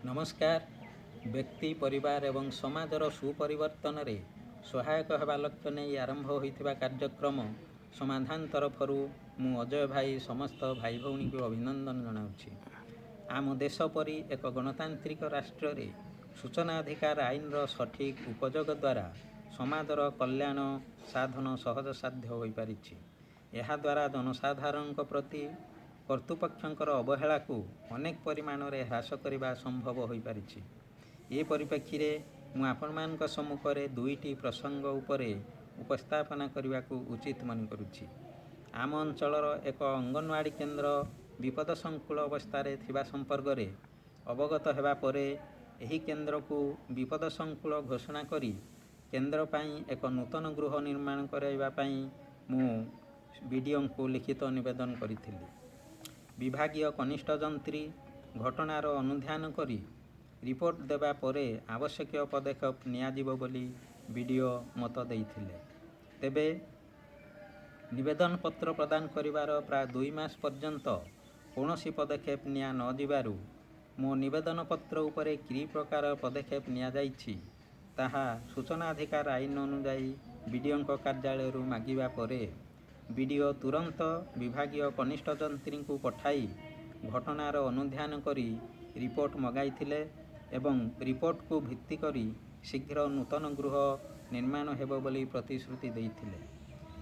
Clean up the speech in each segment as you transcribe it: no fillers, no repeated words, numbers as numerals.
ନମସ୍କାର। ବ୍ୟକ୍ତି, ପରିବାର ଏବଂ ସମାଜର ସୁପରିବର୍ତ୍ତନରେ ସହାୟକ ହେବା ଲକ୍ଷ୍ୟ ନେଇ ଆରମ୍ଭ ହୋଇଥିବା କାର୍ଯ୍ୟକ୍ରମ ସମାଧାନ ତରଫରୁ ମୁଁ ଅଜୟ ଭାଇ ସମସ୍ତ ଭାଇ ଭଉଣୀଙ୍କୁ ଅଭିନନ୍ଦନ ଜଣାଉଛି। ଆମ ଦେଶ ପରି ଏକ ଗଣତାନ୍ତ୍ରିକ ରାଷ୍ଟ୍ରରେ ସୂଚନା ଅଧିକାର ଆଇନର ସଠିକ୍ ଉପଯୋଗ ଦ୍ୱାରା ସମାଜର କଲ୍ୟାଣ ସାଧନ ସହଜସାଧ୍ୟ ହୋଇପାରିଛି। ଏହାଦ୍ୱାରା ଜନସାଧାରଣଙ୍କ ପ୍ରତି କର୍ତ୍ତୃପକ୍ଷଙ୍କର ଅବହେଳାକୁ ଅନେକ ପରିମାଣରେ ହ୍ରାସ କରିବା ସମ୍ଭବ ହୋଇପାରିଛି। ଏ ପରିପ୍ରେକ୍ଷୀରେ ମୁଁ ଆପଣମାନଙ୍କ ସମ୍ମୁଖରେ ଦୁଇଟି ପ୍ରସଙ୍ଗ ଉପରେ ଉପସ୍ଥାପନା କରିବାକୁ ଉଚିତ ମନେ କରୁଛି। ଆମ ଅଞ୍ଚଳର ଏକ ଅଙ୍ଗନବାଡ଼ି କେନ୍ଦ୍ର ବିପଦ ସଂକୁଳ ଅବସ୍ଥାରେ ଥିବା ସମ୍ପର୍କରେ ଅବଗତ ହେବା ପରେ ଏହି କେନ୍ଦ୍ରକୁ ବିପଦ ସଂକୁଳ ଘୋଷଣା କରି କେନ୍ଦ୍ର ପାଇଁ ଏକ ନୂତନ ଗୃହ ନିର୍ମାଣ କରାଇବା ପାଇଁ ମୁଁ ବିଡ଼ିଓଙ୍କୁ ଲିଖିତ ନିବେଦନ କରିଥିଲି। ବିଭାଗୀୟ କନିଷ୍ଠ ଯନ୍ତ୍ରୀ ଘଟଣାର ଅନୁଧ୍ୟାନ କରି ରିପୋର୍ଟ ଦେବା ପରେ ଆବଶ୍ୟକୀୟ ପଦକ୍ଷେପ ନିଆଯିବ ବୋଲି ବିଡ଼ିଓ ମତ ଦେଇଥିଲେ। ତେବେ ନିବେଦନ ପତ୍ର ପ୍ରଦାନ କରିବାର ପ୍ରାୟ 2 ମାସ ପର୍ଯ୍ୟନ୍ତ କୌଣସି ପଦକ୍ଷେପ ନିଆ ନଯିବାରୁ ମୋ ନିବେଦନ ପତ୍ର ଉପରେ କି ପ୍ରକାର ପଦକ୍ଷେପ ନିଆଯାଇଛି, ତାହା ସୂଚନା ଅଧିକାର ଆଇନ ଅନୁଯାୟୀ ବିଡ଼ିଓଙ୍କ କାର୍ଯ୍ୟାଳୟରୁ ମାଗିବା ପରେ ବିଡ଼ିଓ ତୁରନ୍ତ ବିଭାଗୀୟ କନିଷ୍ଠ ଯନ୍ତ୍ରୀଙ୍କୁ ପଠାଇ ଘଟଣାର ଅନୁଧ୍ୟାନ କରି ରିପୋର୍ଟ ମଗାଇଥିଲେ ଏବଂ ରିପୋର୍ଟକୁ ଭିତ୍ତି କରି ଶୀଘ୍ର ନୂତନ ଗୃହ ନିର୍ମାଣ ହେବ ବୋଲି ପ୍ରତିଶ୍ରୁତି ଦେଇଥିଲେ।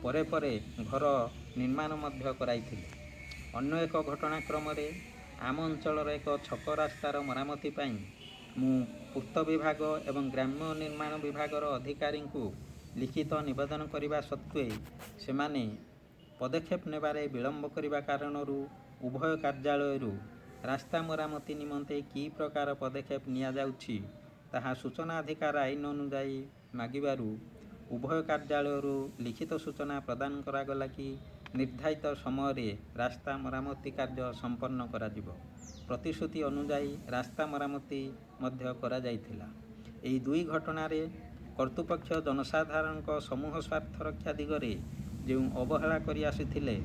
ପରେ ପରେ ଘର ନିର୍ମାଣ ମଧ୍ୟ କରାଇଥିଲେ। ଅନ୍ୟ ଏକ ଘଟଣାକ୍ରମରେ ଆମ ଅଞ୍ଚଳର ଏକ ଛକ ରାସ୍ତାର ମରାମତି ପାଇଁ ମୁଁ ପୂର୍ତ୍ତ ବିଭାଗ ଏବଂ ଗ୍ରାମ୍ୟ ନିର୍ମାଣ ବିଭାଗର ଅଧିକାରୀଙ୍କୁ ଲିଖିତ ନିବେଦନ କରିବା ସତ୍ତ୍ୱେ ସେମାନେ ପଦକ୍ଷେପ ନେବାରେ ବିଳମ୍ବ କରିବା କାରଣରୁ ଉଭୟ କାର୍ଯ୍ୟାଳୟରୁ ରାସ୍ତା ମରାମତି ନିମନ୍ତେ କି ପ୍ରକାର ପଦକ୍ଷେପ ନିଆଯାଉଛି, ତାହା ସୂଚନା ଅଧିକାର ଆଇନ ଅନୁଯାୟୀ ମାଗିବାରୁ ଉଭୟ କାର୍ଯ୍ୟାଳୟରୁ ଲିଖିତ ସୂଚନା ପ୍ରଦାନ କରାଗଲା କି ନିର୍ଦ୍ଧାରିତ ସମୟରେ ରାସ୍ତା ମରାମତି କାର୍ଯ୍ୟ ସମ୍ପନ୍ନ କରାଯିବ। ପ୍ରତିଶ୍ରୁତି ଅନୁଯାୟୀ ରାସ୍ତା ମରାମତି ମଧ୍ୟ କରାଯାଇଥିଲା। ଏହି ଦୁଇ ଘଟଣାରେ କର୍ତ୍ତୃପକ୍ଷ ଜନସାଧାରଣଙ୍କ ସମୂହ ସ୍ୱାର୍ଥ ରକ୍ଷା ଦିଗରେ ଯେଉଁ ଅବହେଳା କରି ଆସୁଥିଲେ,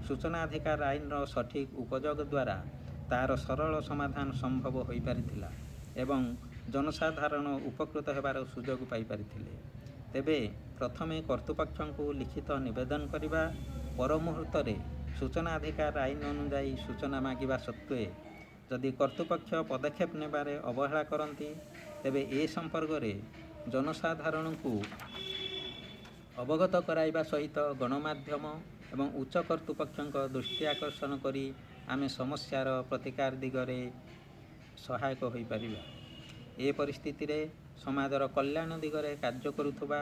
ସୂଚନା ଅଧିକାର ଆଇନର ସଠିକ୍ ଉପଯୋଗ ଦ୍ୱାରା ତା'ର ସରଳ ସମାଧାନ ସମ୍ଭବ ହୋଇପାରିଥିଲା ଏବଂ ଜନସାଧାରଣ ଉପକୃତ ହେବାର ସୁଯୋଗ ପାଇପାରିଥିଲେ। ତେବେ ପ୍ରଥମେ କର୍ତ୍ତୃପକ୍ଷଙ୍କୁ ଲିଖିତ ନିବେଦନ କରିବା ପର ମୁହୂର୍ତ୍ତରେ ସୂଚନା ଅଧିକାର ଆଇନ ଅନୁଯାୟୀ ସୂଚନା ମାଗିବା ସତ୍ତ୍ୱେ ଯଦି କର୍ତ୍ତୃପକ୍ଷ ପଦକ୍ଷେପ ନେବାରେ ଅବହେଳା କରନ୍ତି, ତେବେ ଏ ସମ୍ପର୍କରେ ଜନସାଧାରଣଙ୍କୁ ଅବଗତ କରାଇବା ସହିତ ଗଣମାଧ୍ୟମ ଏବଂ ଉଚ୍ଚ କର୍ତ୍ତୃପକ୍ଷଙ୍କ ଦୃଷ୍ଟି ଆକର୍ଷଣ କରି ଆମେ ସମସ୍ୟାର ପ୍ରତିକାର ଦିଗରେ ସହାୟକ ହୋଇପାରିବା। ଏ ପରିସ୍ଥିତିରେ ସମାଜର କଲ୍ୟାଣ ଦିଗରେ କାର୍ଯ୍ୟ କରୁଥିବା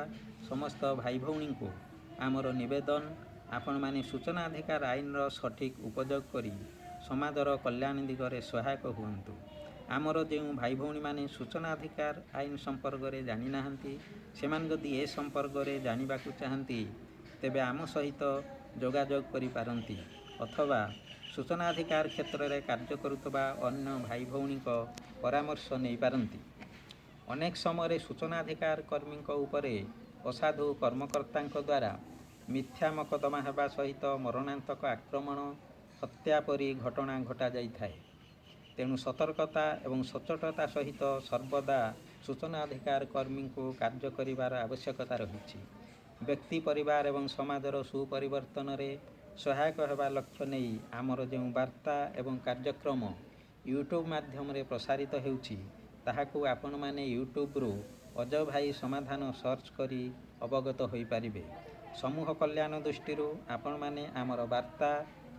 ସମସ୍ତ ଭାଇ ଭଉଣୀଙ୍କୁ ଆମର ନିବେଦନ, ଆପଣମାନେ ସୂଚନା ଅଧିକାର ଆଇନର ସଠିକ୍ ଉପଯୋଗ କରି ସମାଜର କଲ୍ୟାଣ ଦିଗରେ ସହାୟକ ହୁଅନ୍ତୁ। ଆମର ଯେଉଁ ଭାଇ ଭଉଣୀମାନେ ସୂଚନା ଅଧିକାର ଆଇନ ସମ୍ପର୍କରେ ଜାଣିନାହାନ୍ତି, ସେମାନେ ଯଦି ଏ ସମ୍ପର୍କରେ ଜାଣିବାକୁ ଚାହାନ୍ତି, ତେବେ ଆମ ସହିତ ଯୋଗାଯୋଗ କରିପାରନ୍ତି ଅଥବା ସୂଚନା ଅଧିକାର କ୍ଷେତ୍ରରେ କାର୍ଯ୍ୟ କରୁଥିବା ଅନ୍ୟ ଭାଇ ଭଉଣୀଙ୍କ ପରାମର୍ଶ ନେଇପାରନ୍ତି। ଅନେକ ସମୟରେ ସୂଚନା ଅଧିକାର କର୍ମୀଙ୍କ ଉପରେ ଅସାଧୁ କର୍ମକର୍ତ୍ତାଙ୍କ ଦ୍ୱାରା ମିଥ୍ୟା ମକଦ୍ଦମା ହେବା ସହିତ ମରଣାନ୍ତକ ଆକ୍ରମଣ, ହତ୍ୟା ପରି ଘଟଣା ଘଟାଯାଇଥାଏ। ତେଣୁ ସତର୍କତା ଏବଂ ସଚ୍ଚୋଟତା ସହିତ ସର୍ବଦା ସୂଚନା ଅଧିକାର କର୍ମୀଙ୍କୁ କାର୍ଯ୍ୟ କରିବାର ଆବଶ୍ୟକତା ରହିଛି। ବ୍ୟକ୍ତି, ପରିବାର ଏବଂ ସମାଜର ସୁପରିବର୍ତ୍ତନରେ ସହାୟକ ହେବା ଲକ୍ଷ୍ୟ ନେଇ ଆମର ଯେଉଁ ବାର୍ତ୍ତା ଏବଂ କାର୍ଯ୍ୟକ୍ରମ ୟୁଟ୍ୟୁବ୍ ମାଧ୍ୟମରେ ପ୍ରସାରିତ ହେଉଛି, ତାହାକୁ ଆପଣମାନେ ୟୁଟ୍ୟୁବ୍ରୁ ଅଜୟ ଭାଇ ସମାଧାନ ସର୍ଚ୍ଚ କରି ଅବଗତ ହୋଇପାରିବେ। ସମୂହ କଲ୍ୟାଣ ଦୃଷ୍ଟିରୁ ଆପଣମାନେ ଆମର ବାର୍ତ୍ତା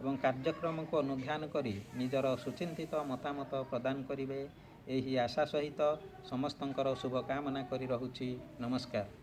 ଏବଂ କାର୍ଯ୍ୟକ୍ରମକୁ ଅନୁଧ୍ୟାନ କରି ନିଜର ସୁଚିନ୍ତିତ ମତାମତ ପ୍ରଦାନ କରିବେ, ଏହି ଆଶା ସହିତ ସମସ୍ତଙ୍କର ଶୁଭକାମନା କରି ରହୁଛି। ନମସ୍କାର।